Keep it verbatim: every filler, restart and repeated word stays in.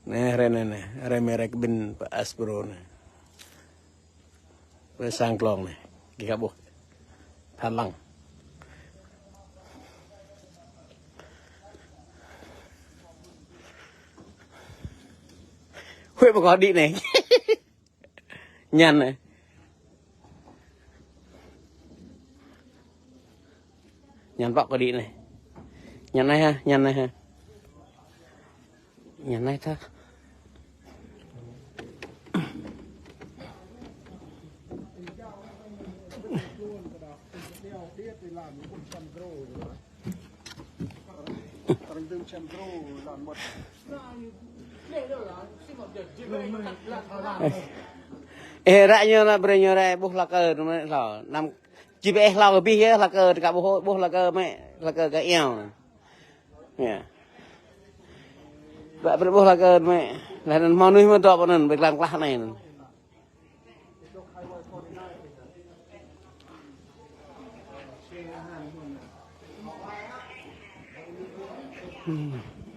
Anai, rai anai, anai. Rai mơ̆ rai kơ ƀing pơ Aspro anai. Pơ sang klong anai. Gih ka ƀuh. Tha lăng. Huĭ pơkŏ đĭ anai. Ñăn anai. Ñăn pŏk kơ đĭ anai. Ñăn anai ha, ñăn anai ha. Ñăn anai tha. Ê, ră ñu anai, brơi ñu rai ƀuh hla kơ anŭn mơ̆ hlâo. Anăm či ƀu hlâo kơ abih yơh, hla kơ ka ƀuh, ƀuh hla kơ mơ̆, hla kơ ka iâu. Yơh. Ră brơi ƀuh hla kơ mơ̆, laih anŭn hmâo mơnuih mơ̆ dŏ pơ anŭn, ƀơi lăng klah anai anŭn. Hmm.